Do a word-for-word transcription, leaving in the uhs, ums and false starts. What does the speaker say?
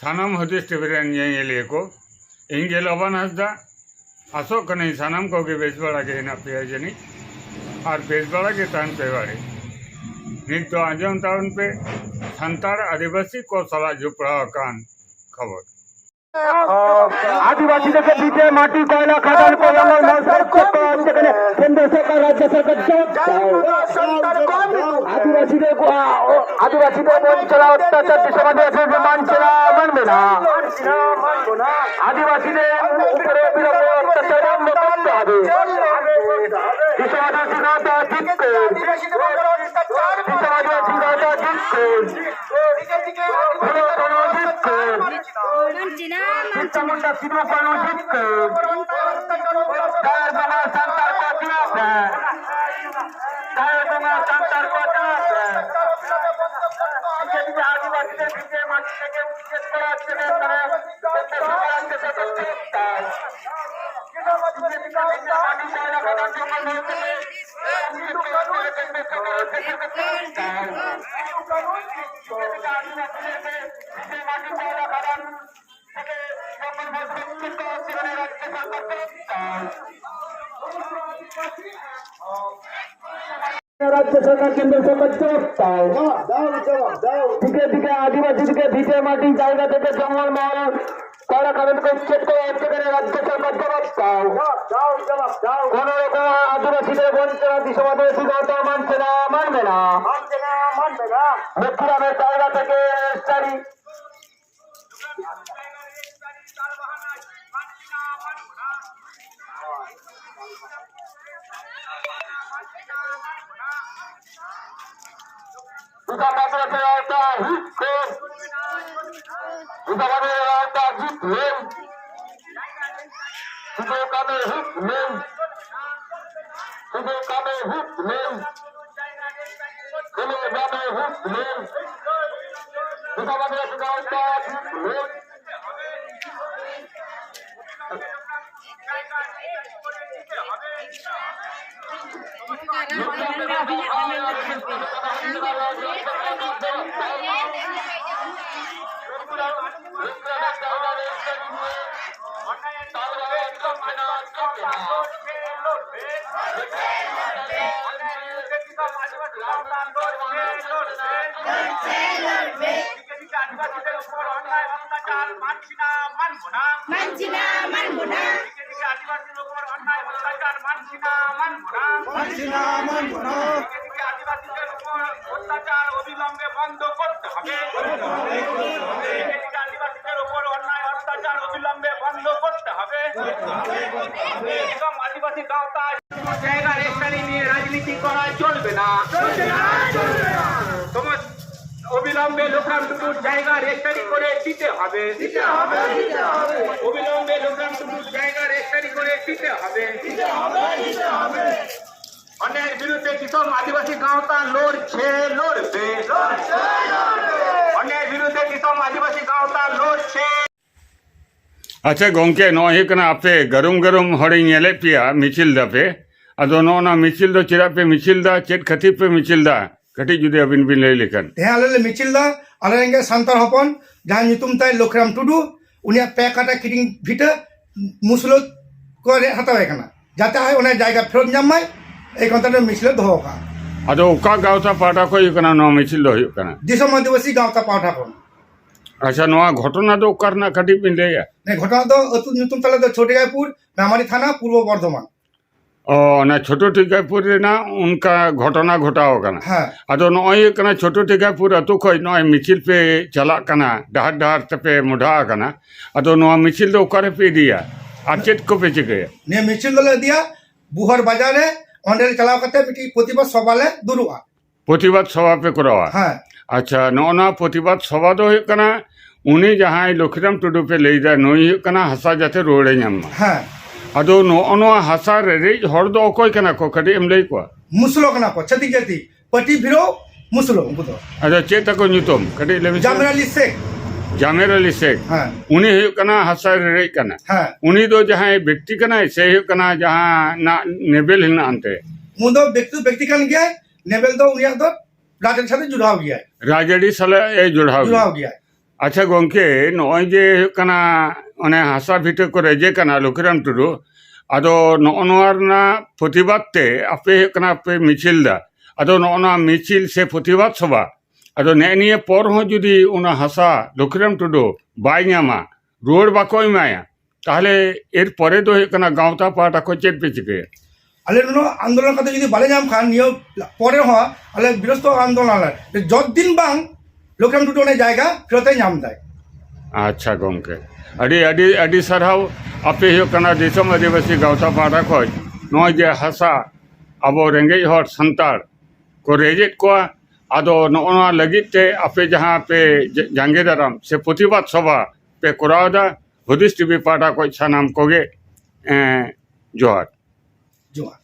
ᱥᱟᱱᱟᱢ ᱦᱩᱫᱤᱥ ᱴᱤᱵᱷᱤ ᱨᱮᱱ ᱧᱮᱧᱮᱞᱤᱭᱟᱹ ᱠᱚ, ᱤᱧ ᱜᱮ ᱞᱚᱵᱟᱱ ᱦᱟᱸᱥᱫᱟ᱾ ᱟᱥᱚᱜ ᱠᱟᱹᱱᱟᱹᱧ ᱥᱟᱱᱟᱢ ᱠᱚᱜᱮ ᱵᱮᱥ ᱵᱟᱲᱟ ᱜᱮ ᱦᱮᱱᱟᱜ ᱯᱮᱭᱟ ᱡᱟᱹᱱᱤᱡ, ᱟᱨ ᱵᱮᱥ ᱵᱟᱲᱟ ᱜᱮ ᱛᱟᱦᱮᱱ ᱯᱮ ᱵᱟᱲᱮ᱾ ᱱᱤᱛ ᱫᱚ ᱟᱸᱡᱚᱢ ᱛᱟᱵᱚᱱ ᱯᱮ ᱥᱟᱱᱛᱟᱲ ᱟᱹᱫᱤᱵᱟᱹᱥᱤ ᱠᱚ ᱥᱟᱞᱟᱜ ᱡᱚᱯᱲᱟᱣ ᱟᱠᱟᱱ ᱠᱷᱚᱵᱚᱨ᱾ ᱟᱹᱫᱤᱵᱟᱹᱥᱤ ᱫᱚ ᱵᱷᱤᱴᱟᱹ ᱢᱟᱹᱴᱤ ᱠᱚᱭᱞᱟ ᱠᱷᱟᱫᱟᱱ ᱠᱚ ᱡᱚᱝᱜᱚᱞ ᱢᱚᱦᱚᱞ ᱥᱟᱨ ᱠᱚ ᱪᱮᱫ ᱠᱟᱱᱟ? ᱠᱮᱱᱫᱨᱚ ᱥᱚᱨᱠᱟᱨ, ᱨᱟᱡᱽᱡᱚ ᱥᱚᱨᱠᱟᱨ ᱡᱚᱵ ᱫᱟᱭ᱾ ᱟᱹᱫᱤᱵᱟᱹᱥᱤ ᱫᱚ ᱟᱹᱫᱤᱵᱟᱹᱥᱤ ᱫᱚ ᱵᱚᱱ ᱪᱟᱞᱟᱣ ᱚᱛᱛᱟᱪᱟᱨ ᱫᱤᱥᱚᱢ ᱟᱹᱫᱤᱵᱟᱹᱥᱤ ᱵᱤᱢᱟᱱ ᱪᱟᱞᱟᱣ ᱵᱟᱝ ᱢᱮᱱᱟᱜᱼᱟ᱾ ᱟᱹᱫᱤᱵᱟᱹᱥᱤ ᱫᱚ ᱩᱯᱚᱨᱮ ᱵᱤᱨᱚᱢ ᱚᱛᱛᱟᱪᱟᱨ ᱵᱚᱱᱫᱚ ᱠᱚᱨᱛᱮ ᱦᱚᱵᱮ᱾ ᱫᱤᱥᱚᱢ ᱟᱹᱫᱤᱵᱟᱹᱥᱤ ᱜᱟᱶᱛᱟ ᱡᱤᱛᱠᱟᱹᱨ᱾ ᱫᱤᱥᱚᱢ ᱟᱹᱫᱤᱵᱟᱹᱥᱤ ᱜᱟᱶᱛᱟ ᱡᱤᱛᱠᱟᱹᱨ᱾ ᱯᱷᱩᱞᱳ ᱠᱟᱹᱱᱦᱩ ᱡᱤᱛᱠᱟᱹᱨ᱾ ᱵᱤᱨᱥᱟ ᱢᱩᱱᱰᱟ ᱥᱤᱫᱩ ᱠᱟᱹᱱᱦᱩ ᱡᱤᱛᱠᱟᱹᱨ᱾ ᱫᱟᱲᱮ ᱵᱚᱸᱜᱟ ᱥᱟᱱᱛᱟᱲ ᱠᱚ ᱡᱤᱣᱤ ᱯᱮ᱾ ᱫᱟᱲᱮ ᱵᱚᱸᱜᱟ ᱥᱟᱱᱛᱟᱲ ᱠᱚ ᱡᱤᱣᱤ ᱯᱮ᱾ ᱟᱹᱫᱤᱵᱟᱹᱥᱤ ᱛᱮ ᱵᱷᱤᱴᱟᱹ ᱢᱟᱹᱴᱤ ᱛᱮᱜᱮ ᱩᱪᱷᱟᱹᱱ ᱠᱚᱨᱟᱣ ᱦᱚᱪᱚ ᱞᱮᱱ ᱛᱟᱦᱮᱸ᱾ রাজ্য সরকার, কেন্দ্র সরকার জবাব দাও। জবাব দাও, জবাব দাও। দিকে দিকে আদিবাসীদেরকে ভিটে মাটি জায়গা থেকে জঙ্গল মহল কয়লা খাদান থেকে উচ্ছেদ করে হচ্ছে কেন? রাজ্য সরকার জবাব দাও। জবাব দাও, জবাব দাও। কোন রকম আদিবাসীদের বঞ্চনা দিশা আদিবাসী গাঁওতা মানছে না, মানবে না। মানছে না, মানবে না। মথুরামের জায়গা থেকে এসচারি দুর্গা মাদ্রাসার আওতা হিট করুন। দুর্গা মাদ্রাসার আওতা জিত নেই। শুধু কামে হিট নেই। শুধু কামে হিট নেই। শুধু কামে হিট নেই। দুর্গা মাদ্রাসার আওতা জিত নেই। আদিবাসীদের উপর অন্যায় অত্যাচার মানছি না, মানব না। মানছি না, মানব না। আদিবাসীদের উপর অন্যায় অত্যাচার মানছি না, মানব না। মানছি না, মানব না। আদিবাসীদের উপর অত্যাচার অবিলম্বে বন্ধ করতে হবে। আদিবাসীদের উপর অন্যায় অত্যাচার অবিলম্বে বন্ধ করতে হবে। এবং আদিবাসী গাঁওতা জায়গা রেজিস্ট্রি নিয়ে রাজনীতি করা চলবে না। তোমার অবিলম্বে লোকরাম টুডুর জায়গা রেজিস্ট্রি করে দিতে হবে। অবিলম্বে লোকরাম টুডুর জায়গা রেজিস্ট্রি করে দিতে হবে। অন্যায়ের বিরুদ্ধে দিসম আদিবাসী গাঁওতা লড়ছে, লড়বে। অন্যায়ের বিরুদ্ধে দিসম আদিবাসী গাঁওতা লড়ছে। ᱟᱪᱪᱷᱟ ᱜᱚᱝᱠᱮ, ᱱᱚᱜᱼᱚᱭ ᱦᱩᱭᱩᱜ ᱠᱟᱱᱟ, ᱟᱯᱮ ᱜᱟᱹᱨᱩᱢ ᱜᱟᱹᱨᱩᱢ ᱦᱚᱲᱤᱧ ᱧᱮᱞᱮᱫ ᱯᱮᱭᱟ ᱢᱤᱪᱷᱤᱞ ᱫᱟᱯᱮ᱾ ᱟᱫᱚ ᱱᱚᱜᱼᱚ ᱱᱚᱣᱟ ᱢᱤᱪᱷᱤᱞ ᱫᱚ ᱪᱮᱫᱟᱜ ᱯᱮ ᱢᱤᱪᱷᱤᱞ ᱫᱟ? ᱪᱮᱫ ᱠᱷᱟᱹᱛᱤᱨ ᱯᱮ ᱢᱤᱪᱷᱤᱞ ᱫᱟ? ᱠᱟᱹᱴᱤᱡ ᱡᱩᱫᱤ ᱟᱹᱵᱤᱱ ᱵᱤᱱ ᱞᱟᱹᱭ ᱞᱮᱠᱷᱟᱱ᱾ ᱛᱮᱦᱮᱧ ᱟᱞᱮ ᱞᱮ ᱢᱤᱪᱷᱤᱞ ᱫᱟ, ᱟᱞᱮ ᱨᱮᱸᱜᱮᱡ ᱥᱟᱱᱛᱟᱲ ᱦᱚᱯᱚᱱ ᱡᱟᱦᱟᱸ ᱧᱩᱛᱩᱢ ᱛᱟᱭ ᱞᱚᱠᱷᱤᱨᱟᱢ ᱴᱩᱰᱩ, ᱩᱱᱤᱭᱟᱜ ᱯᱮ ᱠᱟᱴᱟ ᱠᱤᱨᱤᱧ ᱵᱷᱤᱴᱟᱹ ᱢᱩᱥᱞᱟᱹ ᱠᱚ ᱨᱮᱡ ᱦᱟᱛᱟᱣᱮ ᱠᱟᱱᱟ, ᱡᱟᱛᱮ ᱟᱡ ᱚᱱᱟ ᱡᱟᱭᱜᱟ ᱯᱷᱮᱨᱚᱛ ᱧᱟᱢ ᱢᱟᱭ᱾ ᱮᱭ ᱠᱟᱨᱚᱱ ᱛᱮ ᱢᱤᱪᱷᱤᱞ ᱞᱮ ᱫᱚᱦᱚ ᱟᱠᱟᱫᱼᱟ᱾ ᱟᱫᱚ ᱚᱠᱟ ᱜᱟᱶᱛᱟ ᱯᱟᱦᱴᱟ ᱠᱷᱚᱱ ᱦᱩᱭᱩᱜ ᱠᱟᱱᱟ ᱱᱚᱣᱟ ᱢᱤᱪᱷᱤᱞ ᱫᱚ ᱦᱩᱭᱩᱜ ᱠᱟᱱᱟ? ᱫᱤᱥᱚᱢ ᱟᱹᱫᱤᱵᱟᱹᱥᱤ ᱜᱟᱶᱛᱟ ᱯᱟᱦᱴᱟ ᱠᱷᱚᱱ᱾ ᱟᱪᱪᱷᱟ, ᱱᱚᱣᱟ ᱜᱷᱚᱴᱚᱱᱟ ᱫᱚ ᱚᱠᱟ ᱨᱮᱱᱟᱜ ᱠᱟᱹᱴᱤᱡ ᱵᱤᱱ ᱞᱟᱹᱭᱟ? ᱱᱤᱭᱟᱹ ᱜᱷᱚᱴᱚᱱᱟ ᱫᱚ ᱟᱹᱛᱩ ᱧᱩᱛᱩᱢ ᱛᱟᱞᱮ ᱫᱚ ᱪᱷᱳᱴᱤ ᱨᱟᱭᱯᱩᱨ, ᱢᱮᱢᱟᱨᱤ ᱛᱷᱟᱱᱟ, ᱯᱩᱨᱵᱚ ᱵᱚᱨᱫᱷᱚᱢᱟᱱ᱾ ᱚ, ᱚᱱᱟ ᱪᱷᱳᱴᱳ ᱴᱤᱠᱟᱭᱯᱩᱨ ᱨᱮᱱᱟᱜ ᱚᱱᱠᱟ ᱜᱷᱚᱴᱚᱱᱟ ᱜᱷᱚᱴᱟᱣ ᱟᱠᱟᱱᱟ᱾ ᱦᱮᱸ᱾ ᱟᱫᱚ ᱱᱚᱜᱼᱚᱭ ᱦᱩᱭᱩᱜ ᱠᱟᱱᱟ, ᱪᱷᱳᱴᱳ ᱴᱤᱠᱟᱭᱯᱩᱨ ᱟᱹᱛᱩ ᱠᱷᱚᱱ ᱱᱚᱜᱼᱚᱭ ᱢᱤᱪᱷᱤᱞ ᱯᱮ ᱪᱟᱞᱟᱜ ᱠᱟᱱᱟ, ᱰᱟᱦᱟᱨ ᱰᱟᱦᱟᱨ ᱛᱮᱯᱮ ᱢᱚᱰᱷᱟ ᱟᱠᱟᱱᱟ᱾ ᱟᱫᱚ ᱱᱚᱣᱟ ᱢᱤᱪᱷᱤᱞ ᱫᱚ ᱚᱠᱟ ᱨᱮᱯᱮ ᱤᱫᱤᱭᱟ ᱟᱨ ᱪᱮᱫ ᱠᱚᱯᱮ ᱪᱤᱠᱟᱹᱭᱟ? ᱱᱤᱭᱟᱹ ᱢᱤᱪᱷᱤᱞ ᱫᱚᱞᱮ ᱤᱫᱤᱭᱟ ᱵᱩᱦᱟᱨ ᱵᱟᱡᱟᱨ ᱨᱮ, ᱚᱸᱰᱮ ᱪᱟᱞᱟᱣ ᱠᱟᱛᱮ ᱢᱤᱫᱴᱤᱡ ᱯᱨᱚᱛᱤᱵᱟᱫ ᱥᱚᱵᱷᱟ ᱞᱮ ᱫᱩᱲᱩᱵᱼᱟ᱾ ᱯᱨᱚᱛᱤᱵᱟᱫ ᱥᱚᱵᱷᱟ ᱯᱮ ᱠᱚᱨᱟᱣᱟ? ᱦᱮᱸ᱾ ᱟᱪᱪᱷᱟ, ᱱᱚᱜᱼᱚ ᱱᱚᱣᱟ ᱯᱨᱚᱛᱤᱵᱟᱫ ᱥᱚᱵᱷᱟ ᱫᱚ ᱦᱩᱭᱩᱜ ᱠᱟᱱᱟ, ᱩᱱᱤ ᱡᱟᱦᱟᱸᱭ ᱞᱚᱠᱷᱤᱨᱟᱢ ᱴᱩᱰᱩ ᱯᱮ ᱞᱟᱹᱭᱫᱟ, ᱱᱩᱭ ᱦᱩᱭᱩᱜ ᱠᱟᱱᱟ ᱦᱟᱥᱟ ᱡᱟᱛᱮ ᱨᱩᱣᱟᱹᱲᱮ ᱧᱟᱢ ᱢᱟ᱾ ᱦᱮᱸ᱾ ᱟᱫᱚ ᱱᱚᱜᱼᱚ ᱱᱚᱣᱟ ᱦᱟᱥᱟ ᱨᱮᱨᱮᱡ ᱦᱚᱲ ᱫᱚ ᱚᱠᱚᱭ ᱠᱟᱱᱟ ᱠᱚ? ᱠᱟᱹᱴᱤᱡ ᱮᱢ ᱞᱟᱹᱭ ᱠᱚᱣᱟ? ᱢᱩᱥᱞᱟᱹ ᱠᱟᱱᱟ ᱠᱚ, ᱪᱷᱟᱹᱛᱤᱠ ᱡᱟᱹᱛᱤ, ᱯᱟᱹᱴᱤ ᱵᱷᱤᱨᱳ ᱢᱩᱥᱞᱟᱹ ᱩᱱᱠᱩ ᱫᱚ᱾ ᱟᱫᱚ ᱪᱮᱫ ᱛᱟᱠᱚ ᱧᱩᱛᱩᱢ? ᱠᱟᱹᱴᱤᱡ ᱞᱟᱹᱭ ᱢᱮᱥᱮ᱾ ᱡᱟᱢᱮᱨ ᱟᱞᱤ ᱥᱮᱠ᱾ ᱡᱟᱢᱮᱨ ᱟᱞᱤ ᱥᱮᱠ᱾ ᱦᱮᱸ᱾ ᱩᱱᱤ ᱦᱩᱭᱩᱜ ᱠᱟᱱᱟ ᱦᱟᱥᱟ ᱨᱮᱨᱮᱡ ᱠᱟᱱᱟ᱾ ᱦᱮᱸ᱾ ᱩᱱᱤ ᱫᱚ ᱡᱟᱦᱟᱸᱭ ᱵᱮᱠᱛᱤ ᱠᱟᱱᱟᱭ, ᱥᱮ ᱦᱩᱭᱩᱜ ᱠᱟᱱᱟ ᱡᱟᱦᱟᱸ ᱱᱟᱜ ᱱᱮᱵᱮᱞ ᱦᱮᱱᱟᱜ ᱟᱱᱛᱮ? ᱩᱱᱤ ᱫᱚ ᱵᱮᱠᱛᱤ, ᱵᱮᱠᱛᱤ ᱠᱟᱱ ᱜᱮᱭᱟᱭ᱾ ᱱᱮᱵᱮᱞ ᱫᱚ ᱩᱱᱤᱭᱟᱜ ᱫᱚ ᱨᱟᱡᱽᱟᱹᱨᱤ ᱥᱟᱞᱟᱜ ᱡᱚᱲᱟᱣ ᱜᱮᱭᱟᱭ᱾ ᱨᱟᱡᱽᱟᱹᱨᱤ ᱥᱟᱞᱟᱜ ᱮ ᱡᱚᱲᱟᱣ ᱜᱮᱭᱟ᱾ ᱡᱚᱲᱟᱣ ᱜᱮᱭᱟᱭ᱾ ᱟᱪᱪᱷᱟ ᱜᱚᱝᱠᱮ, ᱱᱚᱜᱼᱚᱭ ᱡᱮ ᱦᱩᱭᱩᱜ ᱠᱟᱱᱟ, ᱚᱱᱮ ᱦᱟᱥᱟ ᱵᱷᱤᱴᱟᱹ ᱠᱚ ᱨᱮᱡᱮ ᱠᱟᱱᱟ ᱞᱚᱠᱠᱷᱤᱨᱟᱢ ᱴᱩᱰᱩ, ᱟᱫᱚ ᱱᱚᱜᱼᱚ ᱱᱚᱣᱟ ᱨᱮᱱᱟᱜ ᱯᱨᱚᱛᱤᱵᱟᱫ ᱛᱮ ᱟᱯᱮ ᱦᱩᱭᱩᱜ ᱠᱟᱱᱟ ᱯᱮ ᱢᱤᱪᱷᱤᱞ ᱫᱟ, ᱟᱫᱚ ᱱᱚᱜᱼᱚ ᱱᱚᱣᱟ ᱢᱤᱪᱷᱤᱞ ᱥᱮ ᱯᱨᱚᱛᱤᱵᱟᱫ ᱥᱚᱵᱷᱟ, ᱟᱫᱚ ᱱᱮᱜᱼᱮ ᱱᱤᱭᱟᱹ ᱯᱚᱨ ᱦᱚᱸ ᱡᱩᱫᱤ ᱚᱱᱟ ᱦᱟᱥᱟ ᱞᱚᱠᱠᱷᱤᱨᱟᱢ ᱴᱩᱰᱩ ᱵᱟᱭ ᱧᱟᱢᱟ, ᱨᱩᱣᱟᱹᱲ ᱵᱟᱠᱚ ᱮᱢᱟᱭᱟ, ᱛᱟᱦᱞᱮ ᱮᱨ ᱯᱚᱨᱮ ᱫᱚ ᱦᱩᱭᱩᱜ ᱠᱟᱱᱟ ᱜᱟᱶᱛᱟ ᱯᱟᱦᱴᱟ ᱠᱷᱚᱱ ᱪᱮᱫ ᱯᱮ ᱪᱤᱠᱟᱹᱭᱟ? ᱟᱞᱮ ᱱᱚᱣᱟ ᱟᱱᱫᱳᱞᱚᱱ ᱠᱟᱛᱮ ᱡᱩᱫᱤ ᱵᱟᱞᱮ ᱧᱟᱢ ᱠᱷᱟᱱ, ᱱᱤᱭᱟᱹ ᱯᱚᱨᱮ ᱦᱚᱸ ᱟᱞᱮ ᱵᱤᱨᱚᱥᱛᱚ ᱟᱱᱫᱳᱞᱚᱱ ᱟᱞᱮ, ᱡᱚᱛ ᱫᱤᱱ ᱵᱟᱝ ᱞᱚᱠᱠᱷᱤᱨᱟᱢ ᱴᱩᱰᱩ ᱚᱱᱟ ᱡᱟᱭᱜᱟ ᱯᱷᱮᱨᱚᱛ ᱮ ᱧᱟᱢ ᱫᱟᱭ᱾ ᱟᱪᱪᱷᱟ ᱜᱚᱝᱠᱮ, ᱟᱹᱰᱤ ᱟᱹᱰᱤ ᱟᱹᱰᱤ ᱥᱟᱨᱦᱟᱣ᱾ ᱟᱯᱮ ᱦᱩᱭᱩᱜ ᱠᱟᱱᱟ ᱫᱤᱥᱚᱢ ᱟᱹᱫᱤᱵᱟᱹᱥᱤ ᱜᱟᱶᱛᱟ ᱯᱟᱦᱴᱟ ᱠᱷᱚᱱ ᱱᱚᱜᱼᱚᱭ ᱡᱮ ᱦᱟᱥᱟ ᱟᱵᱚ ᱨᱮᱸᱜᱮᱡ ᱦᱚᱲ ᱥᱟᱱᱛᱟᱲ ᱠᱚ ᱨᱮᱡᱮᱫ ᱠᱚᱣᱟ, ᱟᱫᱚ ᱱᱚᱜᱼᱚ ᱱᱚᱣᱟ ᱞᱟᱹᱜᱤᱫ ᱛᱮ ᱟᱯᱮ ᱡᱟᱦᱟᱸ ᱯᱮ ᱡᱟ- ᱡᱟᱸᱜᱮ ᱫᱟᱨᱟᱢ ᱥᱮ ᱯᱨᱚᱛᱤᱵᱟᱫ ᱥᱚᱵᱷᱟ ᱯᱮ ᱠᱚᱨᱟᱣ ᱮᱫᱟ, ᱦᱩᱫᱤᱥ ᱴᱤᱵᱷᱤ ᱯᱟᱦᱴᱟ ᱠᱷᱚᱱ ᱥᱟᱱᱟᱢ ᱠᱚᱜᱮ, ᱮᱸ, ᱡᱚᱦᱟᱨ᱾ ᱡᱚᱦᱟᱨ᱾